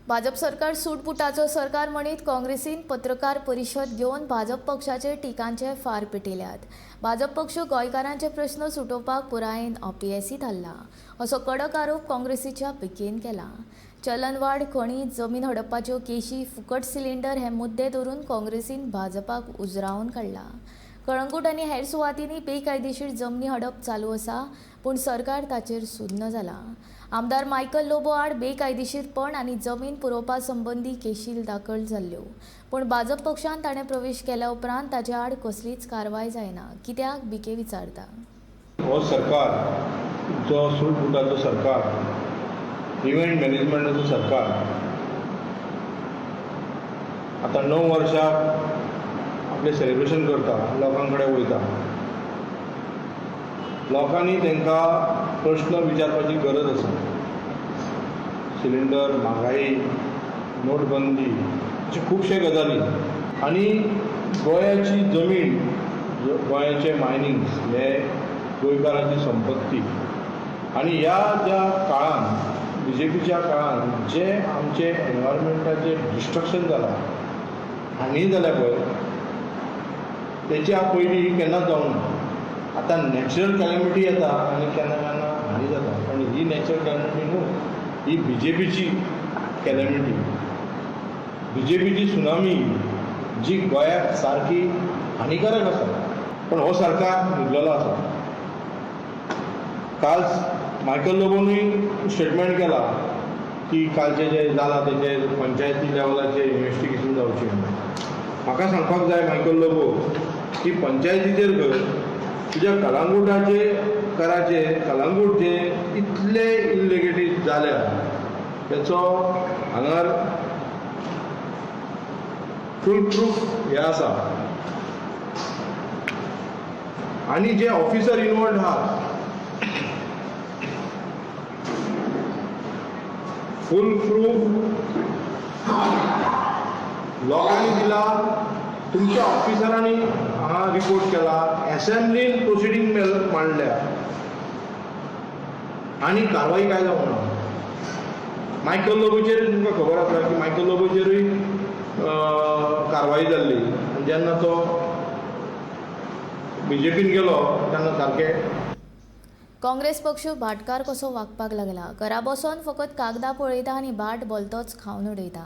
भाजप सरकार सूटबुटाचो सरकार म्हणीत काँग्रेसीन पत्रकार परिशद घेवन भाजप पक्षाचेर टिकांचे फार पेटयल्यात. भाजप पक्ष गोंयकारांचे प्रस्न सुटोवपाक पुरायेन अपेसी थारला, असो कडक आरोप काँग्रेसीच्या भिकेन केला. चलनवाड, खणी, जमीन हडपपाच्यो केशी, फुकट सिलिंडर हे मुद्दे धरून काँग्रेसीन भाजपाक उजरावन काडला. कळंगूट आनी हेर सुवातींनी बेकायदेशीर जमनी हडप चालू आसा, पूण सरकार ताचेर सुन्न जाला. आमदार मायकल लोबो आड बेकायदेशीरपण आनी जमीन पुरोवपा संबंदी केशी दाखल जाल्ल्यो, पूण भाजप पक्षान ताणें प्रवेश केल्या उपरांत ताचे आड कसलीच कारवाय जायना कित्याक, भिके विचारता. हो सरकार जो सूटबुटाचो सरकार, इव्हेंट मॅनेजमेंटाचो सरकार, आतां 9 वर्सां आपलें सेलिब्रेशन करता, लोकां कडेन वयता. लोकांनी तांकां प्रश्न विचारपाची गरज आसा. सिलिंडर, म्हारगाई, नोटबंदी अशे खुबशे गजाली आनी गोंयाची जमीन, गोंयाचे मायनिंग्स हे गोंयकारांची संपत्ती. आनी ह्या ज्या काळान, बीजेपीच्या काळान जे आमचे एनवायरमेंटाचें डिस्ट्रक्शन जालां, हानी जाल्या पळय, तेच्या पयलीं केन्नाच जावंक ना. आतां नॅचरल कॅलमिटी येता आनी केन्ना केन्ना हानी जाता, पण ही नॅचरल कॅलमिटी न्हू, ही बीजेपीची कॅलमिटी, बीजेपीची सुनामी, जी गोंयाक सारकी हानिकारक आसा. पण हो सरकार न्हिदलेलो आसा. काल मायकल लोबोनूय स्टेटमेंट केला की कालचें जें जालां तेचें पंचायती लेवलाचेर इन्वेस्टिगेशन जावचें म्हणून. म्हाका सांगपाक जाय मायकल लोबो की पंचायतीचेर खंय तुज्या कलांगूटाचे कराचे कलांगूट जे इतले इलिगेटी जाल्या, तेचो हांगार फूल प्रूफ हें आसा. आनी जे ऑफिसर इनवॉल्ड आहात, फूल प्रूफ लोकांनी दिला, तुमच्या ऑफिसरांनी हांगा रिपोर्ट केला, एसेंब्लीन प्रोसिडींग मांडल्या आनी कारवाई काय जावंक ना. मायकल लोबोचेर तुमकां खबर आसा की मायकल लोबोचेरूय कारवाई जाल्ली आनी जेन्ना तो बीजेपीन गेलो तेन्ना सारकें. काँग्रेस पक्ष भाटकार कसो वागपाक लागला. घरा बसोन फकत कागदां पळयता आनी भाट भलतोच खावन उडयता.